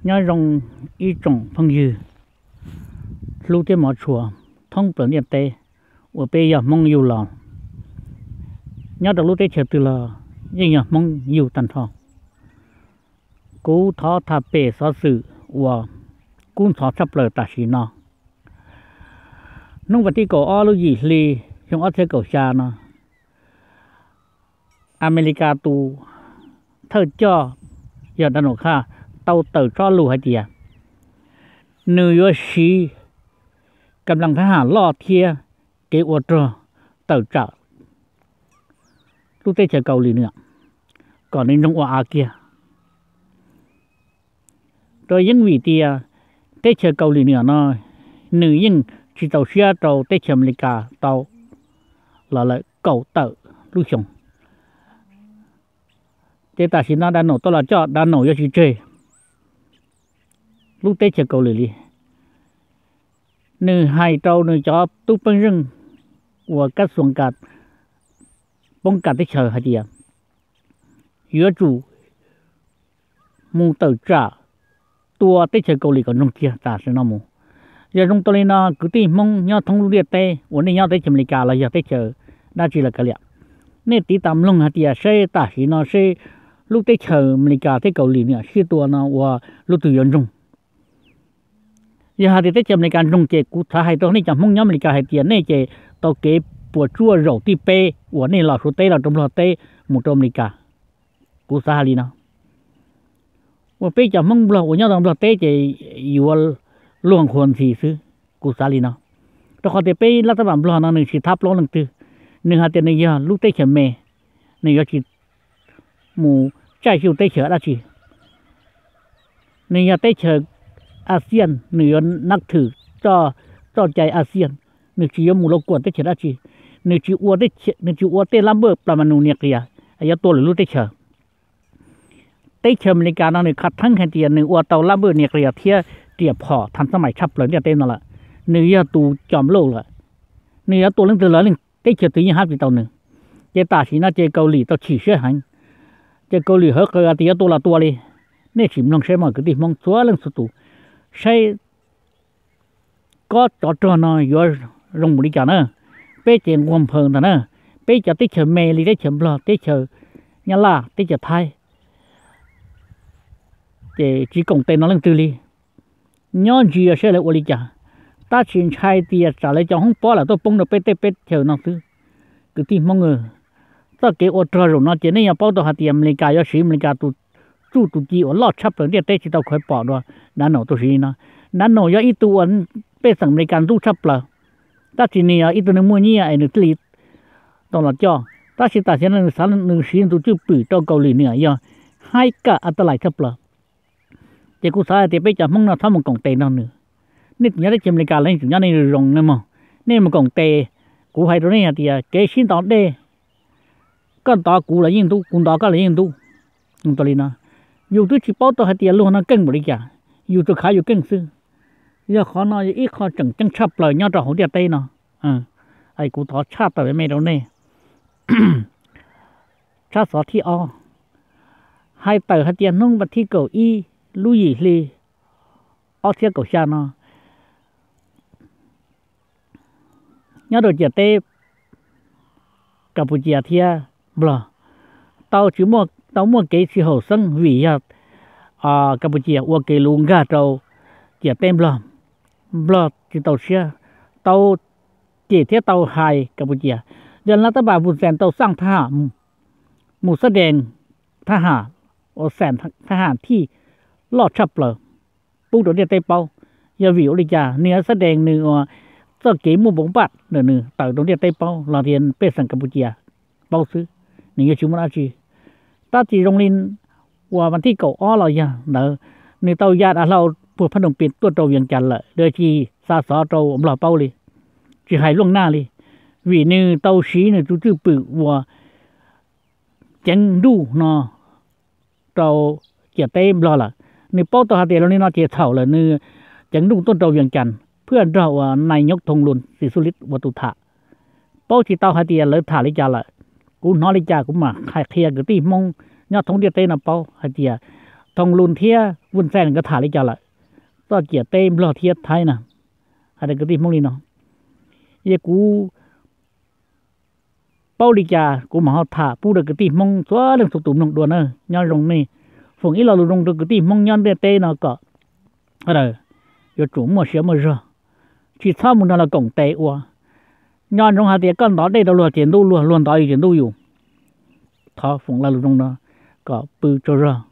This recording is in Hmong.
Nyob zoo ib tsoom phooj ywg hlub thiab hmov tshua thoob plaws ntiaj teb uas peb yog Hmoob yug los, nyob rau lub teb chaws twg los yeej yog Hmoob yug tag nrho. Kuv thov tham pem xov xwm uas kub ntxhov tshaj plaws tam sim no. Hnub vas thib kaum ob lub yim hli xyoo ob txhiab kaum xya no, Amelikas tus thawj coj yog Donald Trump tau tawm tsob lus hais tias nws yuav siv kam las thab ham loj thiab kev ua rog tawm tsam lub teb chaws Kaus Lim Nuam kom nws ntsoog ua av kiag. Rau yeej vim tias teb chaws Kaus Lim Nuam no nws yeej tsis txaus siab rau teb chaws Amelikas tau los lawm kaum tawm lub xyoo. Ces tam sim no Donald tuaj los coj, Donald yuav tsis tseg lub teb chaws Kaus Lim li. Nws hais rau nws cov tub peej zeej uas kab xuas kas poob kas teb chaws hais tias yuav tsum mus tawm tsam tua teb chaws Kaus Lim kom ntsoog kiag tam sim no mus. Yog zoo tau li no kwv tij Hmoob nyob thoob lub ntiaj teb uas nej nyob teb chaws Amelikas los yog teb chaws dab tsi los kav liam, nej tiv tas mloog hais tias seb tam sim no seb lub teb chaws Amelikas thiab Kaus Lim Nuam sib tua no ua lub twg yuav ntsoog. Yog hais tias teb chaws Amelikas ntsoog ces kuv xav hais rau nej cov Hmoob nyob Amelikas hais tias nej ces tau kev puas tsuaj zaum tib peb uas nej los Suav teb los rau Nplog teb mus rau Amelikas. Kuv xav hais li no, uas peb cov Hmoob Nplog uas nyob rau Nplog teb ces yuav luag qhuas ntxhi xwb. Kuv xav li no, rau qhov tias peb lab tab pam Nplog no nws tsis thab plaub leej twg, nws hais tias nws yog lub teb chaws me, nws yuav tsis mus tsaij cuj teb chaws dab tsi. Nws yog teb chaws Asian, nws yuav nab thwm txoj cai Asian, nws tsis yuav mus lua kuam teb chaws dab tsi. Nws tsis ua tej lab npawj plas ma nus nias qias yuav tua lwm lub teb chaws. Teb chaws Amelikas no nws khav theeb hais tias nws ua tau lab npawj nias qias thiab riam phom thas xab mais tshaj plaws ntiaj teb no lawm. Nws yog tus coj loj lawm, nws yuav tua leej twg los teb chaws twg yeej hab tsis tau nws. Ces tam sim no ces Kaus Lim tau chim siab heev, ces Kaus Lim hawv qws tias yuav tua los tua li. Nej sim mloog saib mas kwv tij Hmoob txhua leej txhua tus, saib kob tsov rog no yuav zoo mus li cas na. Peb ces nquag nphaws ntag na, peb cov teb chaws me li teb chaws Nplog, teb chaws Nyab Laj, teb chaws Thaib, ces tsis koom tes no leej twg li. Nyob ntsia saib lawv ua li cas, tab sis ntshai tias tsam lawv cov hoob pob lawm tuaj poob rau peb teb peb chaws no xwb. Kwv tij Hmoob, txoj kev ua rog zaum no ces nej yuav paub tau hais tias Amelikas yuav siv Amelikas tus txuj tus ci uas loj tshaj plaws ntiaj teb tsis tau khuv pom dua, Donald tuaj siv li no. Donald yog ib tug uas pej xeem Amelikas ntxub tshaj plaws, tab sis nws yog ib tug neeg muaj nyiaj es nws thiaj li tau los coj, tab sis tam sim no nws xav nws siv tus cwj pwm rau Kaus Lim Nuam yog haib kam a ta lais tshaj plaws. Ces kuv xav hais tias peb cov Hmoob no txhob mus koom tes nrog nws. Nej tseem nyob teb chaws Amelikas los nej tseem nyob nej zoo nej mog, nej mus koom tes, kuv hais rau nej hais tias kev sib ntaus dej, koj ntov kuv los yeej ntub, kuv ntov koj los yeej ntub. Ua li no, yus twb tsis paub tau hais tias luag no keej npaum li cas, yus tsuas khav yus keej xwb. Yog qhov no yog ib qho tseem ceeb tshaj plaws nyob rau hauv ntiaj teb no. Kuv thov tshaj tawm me me rau nej. Tshaj xov thib ob, hais tawm hais tias hnub vas thib kaum ib lub yim hli ob txhiab kaum xya no, nyob rau ciam teb Kapucia thiab Nplog tau tsis, tau muaj kev tsis haum xeeb vim yog Kapucia ua kev luv nkag rau ciam teb Nplog. Nplog tsis tau siab, tau cem thiab tau hais Kapucia. Yog lab tab pas Vus Xees tau xaj thab ham mus xab dees thab ham, ua xees thab ham thij loj tshaj plaws pub rau ntiaj teb paub. Yog vim ua li cas nws xab dees nws ua txoj kev muaj npoo npaj ntawm nws tawm rau ntiaj teb paub los tias pej xeem Kapucia paub xwb, nws yeej tsis muaj dab tsi. Tab sis zoo li uas vas thib kaum ob los yog ntawd, nws tau ya dav hlau puag Phaj Nroos Pis tuaj rau Vias Cas lawm, lawv tsis xa xov rau Nplog paub li, tsis hais luaj naj li, vim nws tau siv nws tus cwj pwm uas ceev ntuj no rau ciam teb Nplog lawm. Nws paub tau hais tias zoo li no ces txhaum lawm, nws ceev ntuj tuaj rau Vias Cas phwj nrog uas nais nyob thoo lus xis xu li ua tus tham. Paub tsis tau hais tias lawv tham li cas lawm. Kuv hnov li cas kuv mam hais qhia kwv tij Hmoob nyob thoob ntiaj teb no paub hais tias Thoo Lus thiab Vuj Txaij nkawd tham li cas lawm, txoj ciam teb Nplog thiab Thaib na. Hais rau kwv tij Hmoob li no, yog kuv paub li cas kuv mam ho tham pub rau kwv tij Hmoob txhua leej txhua tus mloog dua na. Nyob zoo nej, foom ib lo lus zoo rau kwv tij Hmoob nyob ntiaj teb no kom yuav tsum muaj siab muaj zog, tsis txhob mus nrog luag koom tes ua. Nco ntsoov hais tias koj ntov dej rau luag ces ntub luag, luag ntov yus ces ntub yus. Thov foom lo lus zoo no kom pw tsaug zog.